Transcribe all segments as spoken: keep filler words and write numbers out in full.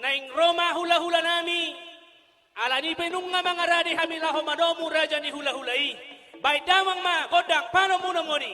Naeng ro ma hula-hula nami, alani pe nunga mangarade hami laho manomu raja ni hula-hula i. Baen damang ma gondang panomunon on i.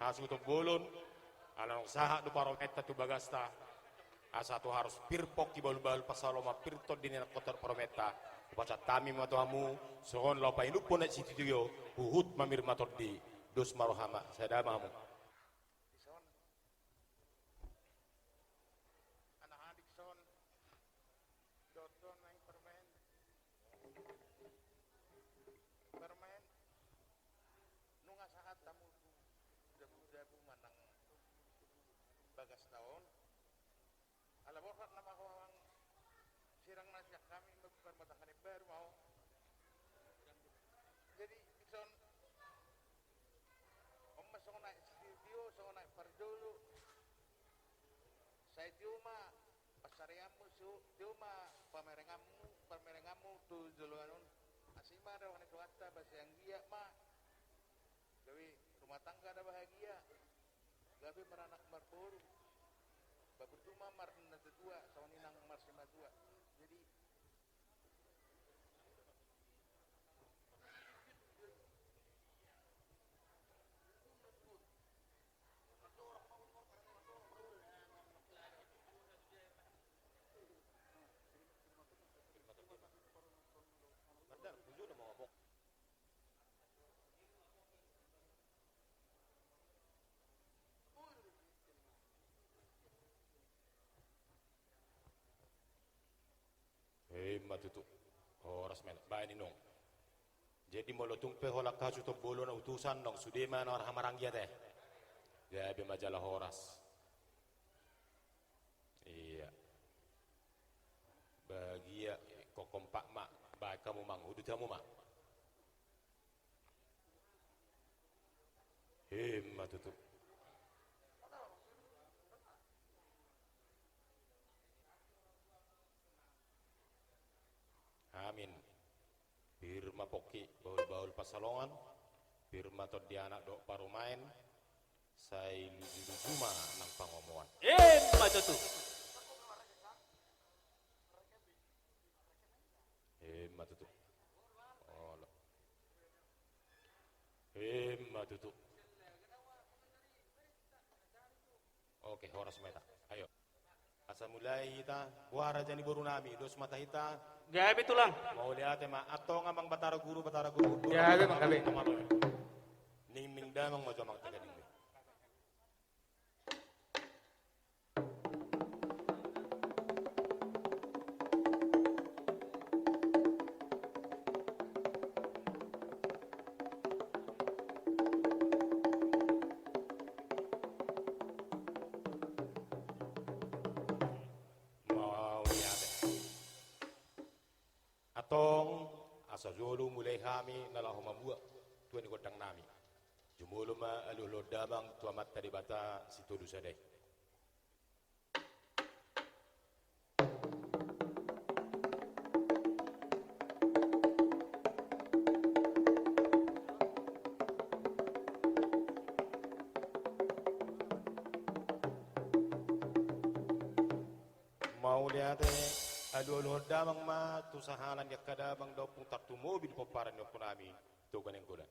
hasuhuton bolon, ala naung sahat do parumaenta tu bagasta, asa tu harus pir pongki bahulbahul pansalongan, pir tondi ni anakhonta dohot parumaenta, hupasahat hami ma tu hamu, songon laho painumhon aek sitio, huhut ma mirmatondi, dos ma roham, sada ma hamu. Anak-anak son, dohot do naeng parumaen. Parumaen, nunga sahat hamu tu jabu-jabu manang bagasta on. Ala borhat nama ho amang sirang na sian hami, mambuka rumah tangga na imbaru ma ho. Jadi, son, on ma songon aek sitio, songon aek parjolo. Sai tio ma pansarianmu, so, tio ma pamerenganmu, pamerenganmu tu joloan on. Asi ma roha ni Tuhanta, ba sai anggiat ma gabe rumah tangga na bahagia, gabe maranak marboru. Ba burju ma marnatuatua, songon i nang marsimatua. Jadi, Ima tutu. Horas ma i, baen inong. Jadi molo tung pe holan hasuhuton bolon utusan, naung sude ma na marhaha maranggi ate. Gabe ma jala horas. Iya. Bagia, ko kompak ma, baen hamu ma, udut hamu ma. Ima tutu. Amin. Pir ma pongki bahulbahul pansalongan, pir ma tondi anak dohot parumaen, sai luju-luju ma nang pangomoan. Ima tutu. Ima tutu. Olo. Ima tutu. Oke, horas ma hita. Ayo. Asa mulai hita, boha raja ni boru nami, dos ma hita. Gabe tulang. Mauliate ma, antong amang Batara Guru, Batara Guru. Gabe ma, gabe. Ningning damang ma jo amang tagading be. Mauliate. Antong, asa jolo mulai hami na laho mambuat tua ni gondang nami. Jumolo ma alualuhon damang tu Amanta Debata Sitolu Sada i. Mauliate, alualuhon damang ma tu sahala ni angka damang dohot ompung tarlumobi di pomparan ni ompu nami Toga Nainggolan.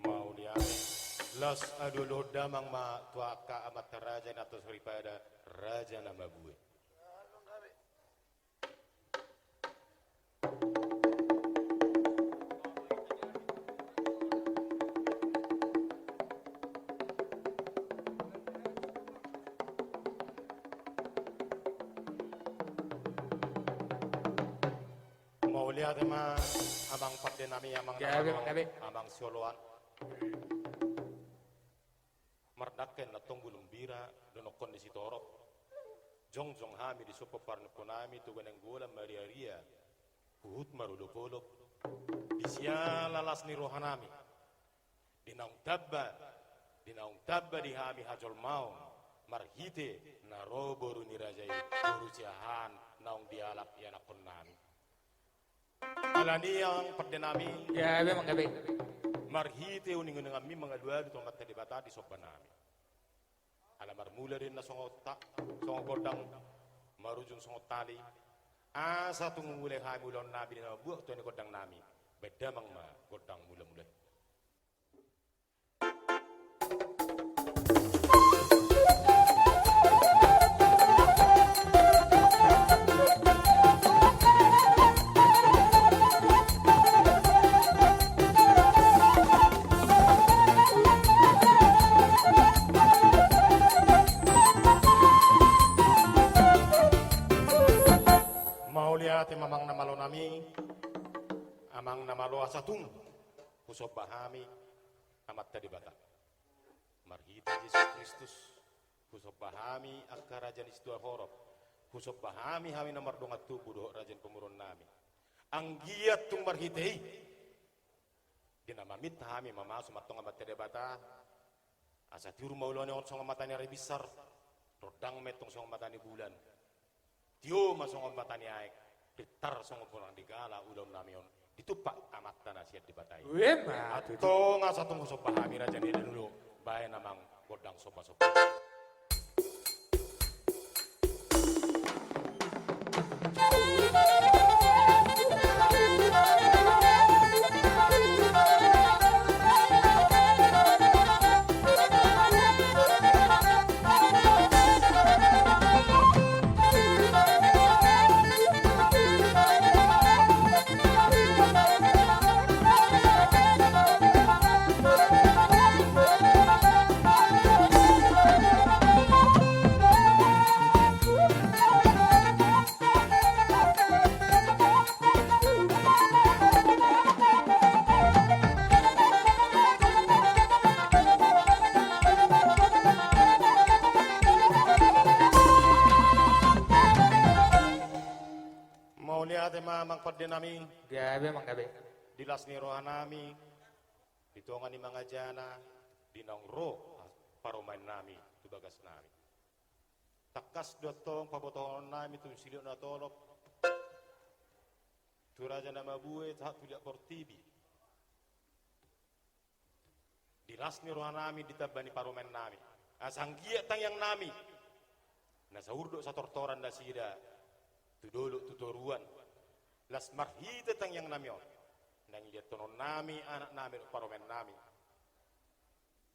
Mauliate. Laos alualuhon damang ma tu angka amanta raja na tos ripada, raja na mabue. Mauliate ma amang pande nami, amang, gabe, amang, gabe, amang sioloan. Mardangka antong bulung bira, dohonon ni sitorop. Jongjong hami di son pomparan ni ompu nami Toga Nainggolan, mariaria huhut marolopolop. Di siala las ni roha nami, di naung tamba, di naung tamba di hami hajolmaon marhite na ro boru ni raja i, boru Siahaan, naung dialap ianakhon nami. Alani i amang pande nami. Gabe, amang, gabe. Marhite uninguninganmi mangalualu tu Amanta Debata di somba nami. Ala marmula do inna songon ta-, songon gondang, marujung songon tali. Asa tung mulai hami ulaon nami di na mambuat tua ni gondang nami. Baen damang ma gondang mulamula i. Mauliate ma amang na malo nami, amang na malo, asa tung husomba hami Amanta Debata. Marhite Jesus Kristus, husomba hami angka raja ni situa horop, husomba hami, hami na mardongan tubu dohot raja ni pamoruon nami. Anggiat tung marhite i, di na maminta hami mamasu ma antong Amanta Debata, asa tiur ma ulaon on songon mata ni ari binsar, rondang ma antong songon mata ni bulan. Tio ma songon mata ni aek, pintar songon bonang ni gala ulaon nami on, ditumpak Amanta na sian Debata i. Ima tutu. Antong asa tung husomba hami raja ni danulo, baen amang gondang somba-somba. Mauliate ma amang pande nami. Gabe amang, gabe. Di las ni roha nami, di tonga ni mangajana, di naung ro parumaen nami tu bagas nami. Tangkas do antong pabotohonon nami tu silihon na tolop, tu raja na mabue, sahat tu liat portibi. Di las ni roha nami, di tamba ni parumaen nami, asa anggiat tangiang nami, na saur dohot satortoran nasida tu dolok tu toruan, las marhite tangiang nami on, na nilehonhon nami anak nami dohot parumaen nami.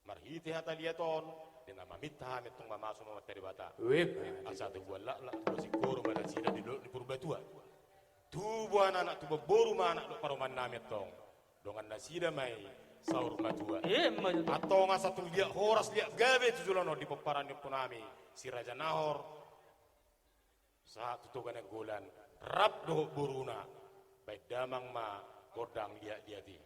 Marhite hata liat on, di na maminta hami antong mamasu ma Amanta Debata. Wih, asa tubuan laklak, tubuan singkoru ma nasida di dolok ni Purbatua. Tubuan anak, tubuan boru ma anak dohot parumaen nami antong. Dongan nasida ma i saur matua. Ima tutu. Antong asa tung liat horas liat gabe tu joloan on di pomparan ni ompu nami si Raja Nahor. Sahat tu Toga Nainggolan, rap dohot boruna, baen damang ma gondang liat-liat i.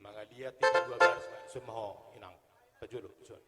Mangaliat i dua baris, ma, sun ma ho, inang. Pajolo, sun.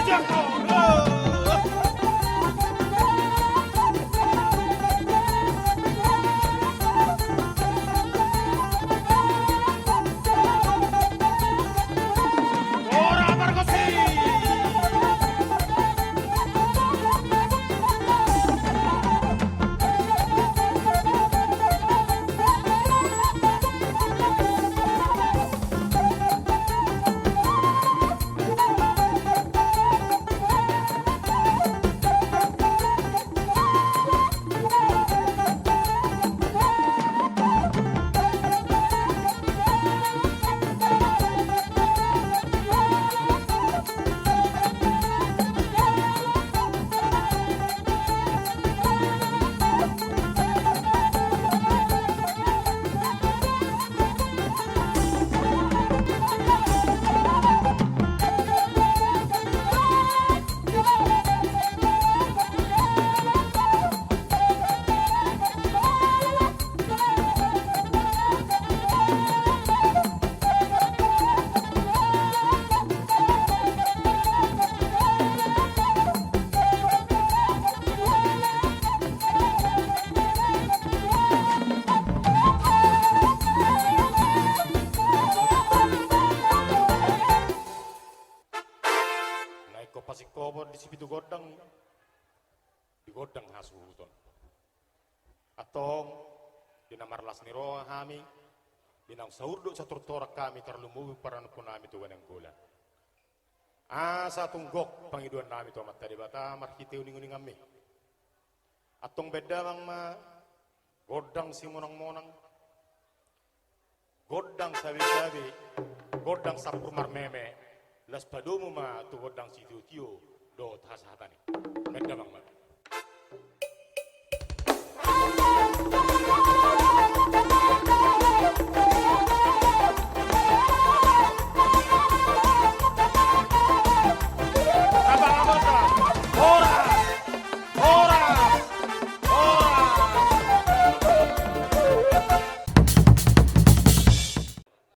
Na ingkon pasingkopon di sipitu gondang, di gondang hasuhuton. Antong, di na marlas ni roha hami, di naung saur dohot satortoran hami tarlumobi paranupon nami tu Nainggolan. Asa tung gok pangidoan nami tu Amanta Debata marhite uninguninganmi. Antong baen damang ma gondang simonangmonang, gondang sabesabe, gondang sampur marmeme, laos padomu ma tu gondang sitiotio dohot hasahatan i. Baen damang ma.